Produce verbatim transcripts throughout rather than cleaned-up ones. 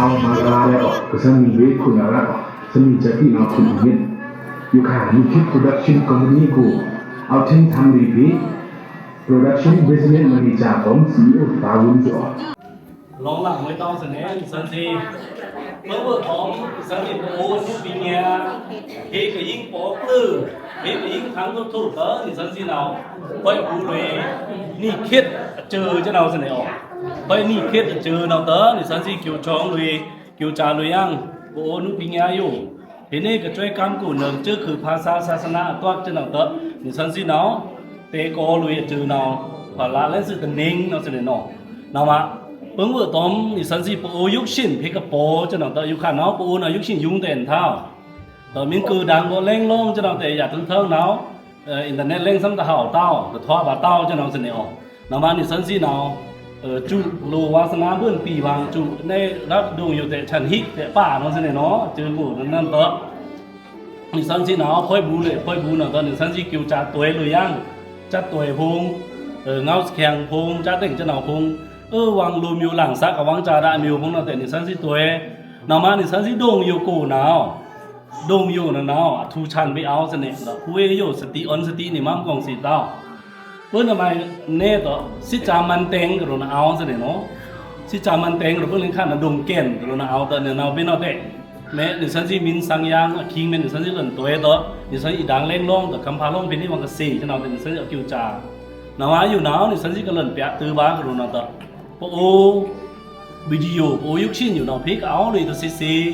မင်္ဂလာပါ ကစၢ်မီးဝေး ခုနစ်ရက် စနေ ဇာတိ နောက်ခုနှစ် ယုခါ နီခေတ် production company ကို အောက်ထင်း ထမ်းရီပီ production business manager ကမ် CEO တာဝန်ကျော် လောင်းလာမွေးတောင်းစနေ နဆန်းစီ ပဝတ်တော် နဆန်းစီ ပအိုး အနုပညာ ဖေးကယိင်း ပေါ်ပျို ဖေးကယိင်း ခန်းတို့ထုတ် တ နဆန်းစီ နောက် ခွဲဘူးလွေ နီခေတ် အကျိုး ကျွန်တော် စနေ အော် ခွဲ နီခေတ် အကျိုး နောက် တ နဆန်းစီ ကျိုးချောင်းလွေ ကျိုးချလွေယင်း ပအိုး အနုပညာယို ဖေးနေ ကစွဲကမ်းကို နွံ ကျိုးခု ဘာသာ သာသနာ အတွက် ကျွန်တော် တ နဆန်းစီ နောက် တဲကောလွေ အကျိုး နောက် ဖလားလဲစစ် တနင်္ နောက် စနေ နော် နောက်မှ ပဝတ်တော် နဆန်းစီ ပအိုး ရုပ်ရှင် ဖေးကပေါ် ကျွန်တော် တ ယုခါ နောက် ပအိုး နောက် ရုပ်ရှင် ယုံတဲ့ ထောင် တ မင်းကို ဒံကို လဲင်းလောင်း ကျွန်တော် တ ရ ထူထောင် နောက် အဲ internet လဲင်း သမ်တဟောက် တောင်း တထွား ဘါ တောင်း ကျွန်တော် စနေ အော် နောက်မှ နဆန်းစီ နောက် အဲ ကျူလို ဝါသနာ ဘွဲ့ပီ ဝံကျူ နေ ရပ်ဒုံယို တ ချန်ဟိတ် တ ပါ နော် စနေ နော် ကျိုးဘူး နန်း တ နဆန်းစီ နောက် ခွဲဘူးလွေ ခွဲဘူး နောက် တ နဆန်းစီ ကျိုးချတွဲလွေယင်း ချတွဲဖုံ အဲ ငေါ့စချံဖုံ ချတဲ့ ကျွန်တော် ဖုံ အဲ ဝံလိုမျိုး လမ်းစက ဝံချတာမျိုး ဖုံ နောက် တ နဆန်းစီ တွဲ နောက်မှ နဆန်းစီ ဒုံယို ကို နောက် ဒုံယို နော် နောက် အထူချန် ဖေး အော် စနေ တ ခွဲယို စတိ အွန် စတိ နေ မမ် ကွန် စီ တောင်း ပဝတ်တော် နမိုင် နေ တ စစ်ချမန်တဲင် ကရုဏာ အော် စနေ နော် စစ်ချမန်တဲင် ကရုဏာ ပဝတ်လင်းခါ နဒုံကဲင် ကရုဏာ အော် တ နေ နောက် ဖေး နောက် တ မဲ နဆန်းစီ မင်းစံယင်း အခင်း မဲ နဆန်းစီ လွန်တွဲ တ နဆန်းစီ အီဒံ လဲင်းလောင်း တ ကမ်ဖါလောင်း ဖေး နေ ဝံကစေ ကျွန်တော် တ နဆန်းစီ အကျိုးချ နောက်မှ ယုနောက် နဆန်းစီ ကလွန်ပြတိုး ဘါ ကရုဏာ တ ပအိုး ဗီဒီယို ပအိုး ရုပ်ရှင် ယုနောက် ဖေးကအော်လွေ တ စစ်စစ်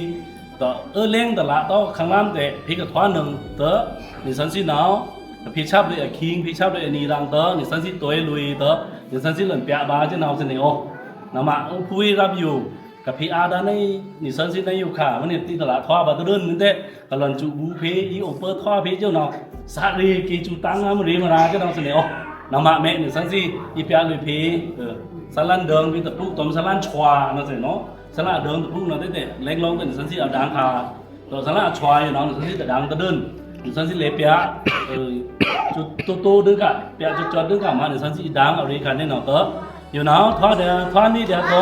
တ အဲ လဲင်းတ လ တ ခလမ် တ ဖေးကထွား နွံ တ နဆန်းစီ နောက် ဖေးချပ်လွေ အခင်း ဖေးချပ်လွေ အနီရံ တ နဆန်းစီ တွဲလွေ တ နဆန်းစီ လွန်ပြ ဘါ ကျွန်တော် စနေ အော် နောက်မှ အဲ ဖူဝေး ရပ်ယို ကဖေး အာဒါ နေ နဆန်းစီ နယုခါ မနေ့ တ လ ထွား ဘါ တ ဒုံ မင်း တ ကလွန် ကျူဘူး ဖေး အီ အိုပာ် ထွား ဖေး ကျွန်တော် စရီ ကီကျူတန်း ငါ မရေ မရာ ကျွန်တော် စနေ အော် နောက်မှ မဲ နဆန်းစီ အီပြလွေ ဖေး အဲ ဆလန်ဒုံ ဖေး တပု တ ဆလန်ချွါ နော် စနေ နော် ဆလန်ဒုံ တပု နော် တ တ လဲင်းလောင်း တ နဆန်းစီ အီဒံခါ တ ဆလန်ချွါ ယုနောက် နဆန်းစီ တ ဒံ တ ဒုံ နဆန်းစီ လဲပြ အဲ ကျိုးတိုးတိုး ဒုံက ပြ ကျိုးကျိုး ဒုံက မ နဆန်းစီ အီဒံ အီရေခါ နေ နော် တ ယုနောက် ထွား ဒဲ ထွား နေ ဒဲ တ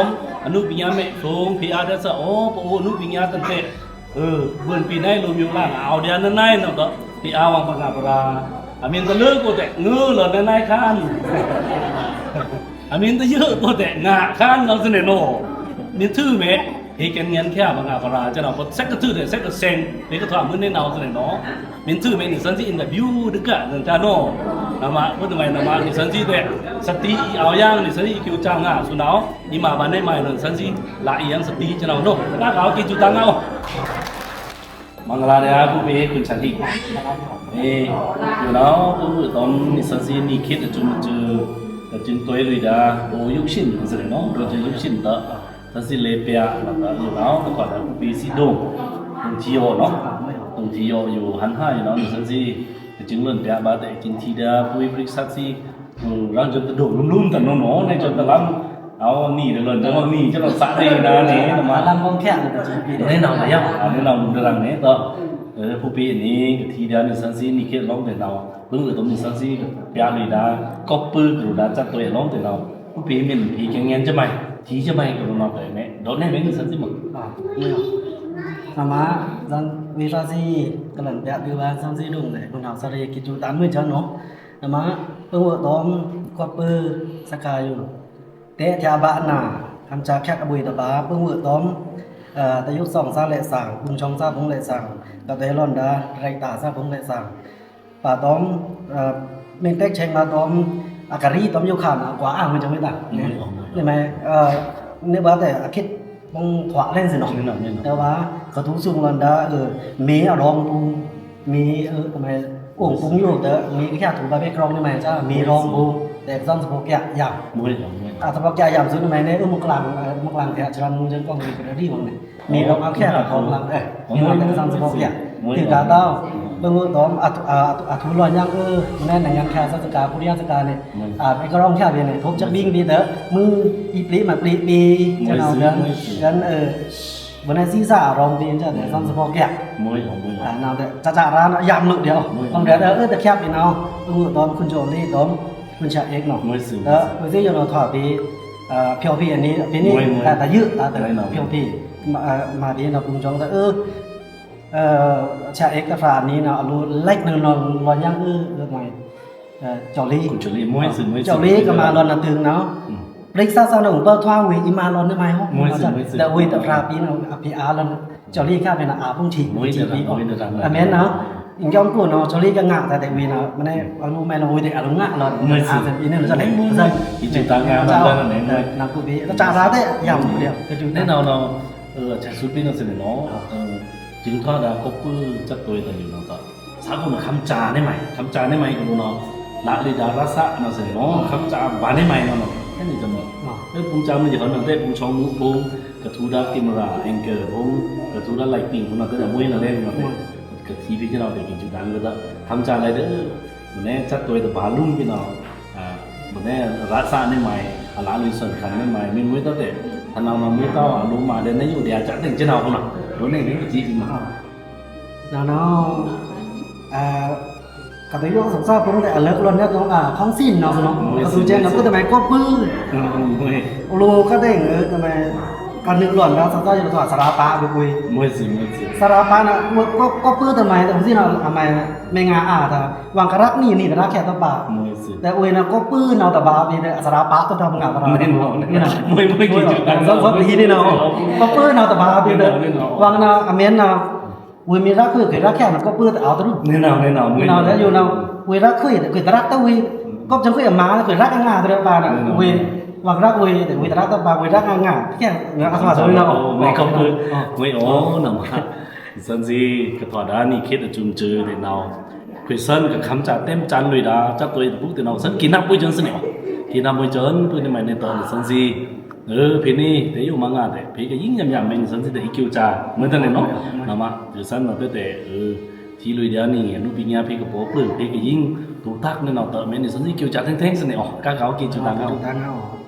အနုပညာ မဲ ဖုံ ဖေး အာဒါ စ အို ပအိုး အနုပညာ တ တ အဲ ဘွဲ့ပီ နေ လိုမျိုး လမ်း အော် ဒဲ န နေ နော် တ ဖေး အာ ဝံ ပငါ ပရာ အမင်း တ လ ကို တ ငို လ န နေ ခါ အမင်း တ ယို ကို တ ငါ ခါ နော် စနေ နော် မင်း ထုမဲ ဖေး ကငဲ ခါ ပငါ ပရာ ကျွန်တော် စက်ကထု တ စက်ကစဲင် ဖေးကထွား မွေး နေ နော် စနေ နော် မင်း ထုမဲ နဆန်းစီ interview ဒုံက န တ နော် နောက်မှ ပဝတ်တော် နမိုင် နဆန်းစီ တ စတိ အီ အောက်ယင်း နဆန်းစီ အကျိုးချ ငါ သူ နောက် အီ မ ဘါ နေ မ နဆန်းစီ လ အီ ယင်း စတိ ကျွန်တော် နော် တ က ကီကျူတန်း ငါ အော် မင်္ဂလာပါ ဖူဝေး ခုန်ချန်တီ အဲ ယုနောက် ပဝတ်တော် နဆန်းစီ နီခေတ် အကျိုး မကျိုး ကကျိုးတွဲလွေဒါ ပအိုး ရုပ်ရှင် စနေ နော် ပအိုး ရုပ်ရှင် တ နဆန်းစီ လဲပြ နောက် ယုနောက် တ ကွာ တ ဖူဝေး စံဒုံ ဒုံထီယို နော် ဒုံထီယို ယုဟန်ဟါ ယုနောက် နဆန်းစီ ကကျိုးလွန်ပြ ဘါ တ ကင်ထီဒါ ဖူဝေး ပရိသတ်စီ ရန်ကျွန်တဒုံ လွံၢ်လွံၢ် တ နော် နော် နေ ကျွန်တော် တလမ်း အော် နီ တ လွန် ကျွန်တော် နီ ကျွန်တော် စရီ ဒါ နေ နမ လမ်းကောင်း ခက် နေ နော် ယ အဲ နေ နော် လွံၢ် တ ရံ နေ တ အဲ ဖူဝေး နေ ကထီဒါ နဆန်းစီ နီခေတ် လောင်း တ နော် ပဝတ်တော် နဆန်းစီ ပြလွေဒါ ကပ်ပူ ကရုဒါ ချပ်တွဲ လောင်း တ နော် ဖူဝေး မင်း ဖေး ကငဲ ချမိုင် ထီချမိုင် ကရုဏာ တ မဲ ဒေါ်နေ မင်း နဆန်းစီ မ အာ မွေး အမ ဇန် ဝေး ဆန်းစီ ကလန် ပြတိုး ဘါ ဆန်းစီ ဒုံ တ ခုန်ထောင် စရီ ကီကျူတန်း မွေး ကျွန်တော် နမ ပဝတ်တော် ကပ်ပူ စကားယု တဲ ထျာဘါ အနာ ဟန်ချာ ခက် အဘွေတဘါ ပဝတ်တော် အဲ တယုတ်ဆောင် စားလက်ဆောင် ပုန်ဆောင် စားပုံလက်ဆောင် ကတဲလွန်ဒါ ရိုက်တာ စားပုံလက်ဆောင် ပါတော် အဲ မင်း တက်ချိုင် မတော် အကရီး တော် ယုခါ န ကွာ အာ မွေး ကျွန်တော် တ နေ မ အဲ နေ ဘါ တ အခစ် ပုံ ခွာ လဲ စနေ နော် နေ နော် နေ နော် တဲဝါ ကတူး စုံ လွန်ဒါ အဲ မေး အရောင် ပူ မေး အဲ တ မဲ အို ပုံ ယု တ မေး ကထျာ ထူ ဘါ ဘဲ ကရောင် နေ မ ချာ မေး ရောင် ပူ တ စံစပောက်က ယမ် မွေး နော် မွေး နော် အ စပောက်က ယမ် စု န မဲ နေ အဲ မွေး ကလင် အဲ မွေး ကလင် ထျာ ချရန် မွေး ကျွန်တော် ကရီး ဝံ နေ မေး ရောင် အချာ ထျာ ထီ ကလင် အဲ မွေး နော် တ စံစပောက်က ယမ် မွေး နော် တ က တ ပဝတ်တော် အ အ အထူလွန် ယင်း အဲ မ နေ နိုင်ငံခြား စကား ကိုရီးယား စကား နေ မွေး အဲ ဘဲ ကရောင် ထျာ ဘဲ နေ ထုပ် ချက် ဘိင်း ဘီ တ မွေး အီ ပျေး မ ပျေး ပျေး မွေး ကျွန်တော် စု မွေး စု ယင်း အဲ ဘို့ နေ စံစာ ရောင် ပျေး ကျွန်တော် တ စံစပောက်က ယမ် မွေး နော် မွေး နော် အဲ နော် တ ချာ ချာ ရန် ယမ် လို့ ဒီး မွေး နော် ကွန်ရက် အဲ တ ချာ ဘီ နော် ပဝတ်တော် ခွန်ကျော်လေး တော် ခွန်ချစ် အဲ နော် မွေး စု အဲ မွေး စု ပဝတ် ယုနောက် ထွား ဘီ အဲ ဖြိုး ဘီ အနီ ဘီ နေ မွေး နော် အဲ တ ယု အဲ တ မွေး နော် ဖြိုး ဘီ မါဗီးနော် ပုန်ႏချောင်း အဲ ဆရာ เอก တဖရာနံၤနော် အလိုလိုက်နုံလော်ယင်း အဲ အဲ ကျော်လေး ကျော်လေး မွေးစု မွေးစု ကျော်လေးကမၤလော်နၤတုံနော် ပြိုင်ဆဆာနော် ပှၤထွားဝေး အီမၤလော်နမၤဟော မွေးစု မွေးစု ဒီးဝေးတဖရာပီးနော် အပီးအါလီၤ ကျော်လေးခါဖဲနော် အပုန်ႏထီ မွေးစု မွေးစု အမဲနော် ကျော်လေးကငါတၢ်ဒဲးဝေးနော် မနဲ အလိုမဲလော်ဝေးဒဲး အလိုငါလီၤ မွေးစု အီၤစဲအံၤန့ၣ် မွေးစု နကူပီး တၢ်ရာသ့ၣ်ယံၤလီၤ နဲနော်နော် ဆရာ ဆုပ်ပီးနော် စဲန့ၣ်နော် จึงถ้าดาก็ปื้อจัดตัวแต่อยู่เนาะ ဆါခိၣ်နော် ခမ်းစာနဲ့မိုင် ခမ်းစာနဲ့မိုင်ကလိုနော် လလွေဒါရသနော်စဲ့နော် ခမ်းစာဗာနဲ့မိုင်နော် ဟဲ့န့ၣ်စဲ့နော် ဟဲ့ပုန်ႏစာမ့ၢ်ယဟောနော် တဲပုန်ႏချောင်းမူးဖုံး ကထူဒါကင်မရာ anchor ဖုံး ကထူဒါ lighting ဖုံးနော် တဲမွေးနော်လဲနော် ကထီဗီးယီးနော် တဲကင်ႏစုဒါကဒါ ခမ်းစာလဲဒီး မနဲ จัดตัวတဗာလိုမ်းက့နော် မနဲ ရသနဲ့မိုင် အလလွေစွမ်းခမ်းနဲ့မိုင် မ့ၢ်မွေးတတ်တဲ့ ထနာ်နော် မွေးတတ်အလိုမးတဲ့ နယူးဒဲးအကျါတဲ့ကနော်ဖုံးနော် လိုမ်းန့ၣ် မ့ၢ်ကထီဗီးနော် နော်နော် အဲ ကဘၣ်ယိုးကစားပုံးတဲ့ အလၢကလွန်တဲ့တော့ အခန်းစည်းနော်နော် မွေးစု ကသူကျဲနော် မွေးစု ကတမံၤကီၢ်ပူၤ မွေး အလိုကတဲ့ ကတမံၤ ကနုာ်လွန်ကစားစားယိုးတော့ စရာပါကွေး မွေးစု မွေးစု စရာပါနော် ကီၢ်ပူၤတမံၤ တမံၤစည်းနော် အမံၤ မ့ၢ်ငါအာတၢ် ဝံၤကရပ်နံၤနံၤ ကရပ်ခဲတပါ မွေးစု တဲဝေးနော် ကီၢ်ပူၤနော် တဘၣ်ဘီးဒီး အစရာပါတတမံၤ မွေး မွေး ကီၢ်ပူၤနော် ကီၢ်ပူၤနော် တဘၣ်ဘီးဒီး ဝံၤနော် အမဲနော် ဝေးမ့ၢ်ရပ်ခွေး ခွေးရပ်ခဲနော် ကီၢ်ပူၤတအါတရူး နဲနော် နဲနော် မွေး နဲနော် တဲယိုးနော် ဝေးရပ်ခွေး ခွေးရပ်တဝေး ကီၢ်ပူၤခွေးအမါ ခွေးရပ်အငါတရူးပါနော် ဝေး ဝံၤရပ်ဝေး ဝေးရပ်တပါ ဝေးရပ်အငါ ခဲ အသွါဆိုနော် မွေး ကီၢ်ပူၤ မွေး အိုး နော်မး စံးစံး ကထွါဒါနံၤ ခေတ်အကြုံးကြုံး တဲနော် ခွေးစၢ်ကခမ်းစာတဲမ်းစံးလွေဒါ စံးတွဲတပူၤ တဲနော် စံးက့ၤနပ်ဝေးစ့ၢ်န့ၣ် က့ၤနပ်ဝေးစ့ၢ် ပုၢ်နမံၤန့ၣ် တဲနော် စံးစံး အဲ ဖဲန့ၣ် တဲယိုးမငါတဲ ဖဲကယိင်းညံ့ညံ့မဲန့ၣ် စံးစံး တဲအံၤက့ၤစံး မွေးတန့ၣ်နော် နော်မး ခွေးစၢ်နော် တဲတဲ အဲ ထံလွေဒါနံၤ အနုပညာ ဖဲကပီၤပျိုၣ် ဖဲကယိင်း တိုတၢ်န့ၣ်နော် တဲမဲန့ၣ် စံးစံး က့ၤစံး ထဲင်ထဲင်စ့ၢ်န့ၣ် အိုး ကါကါအိုး က့ၤစံး တၢ်ငါအိုး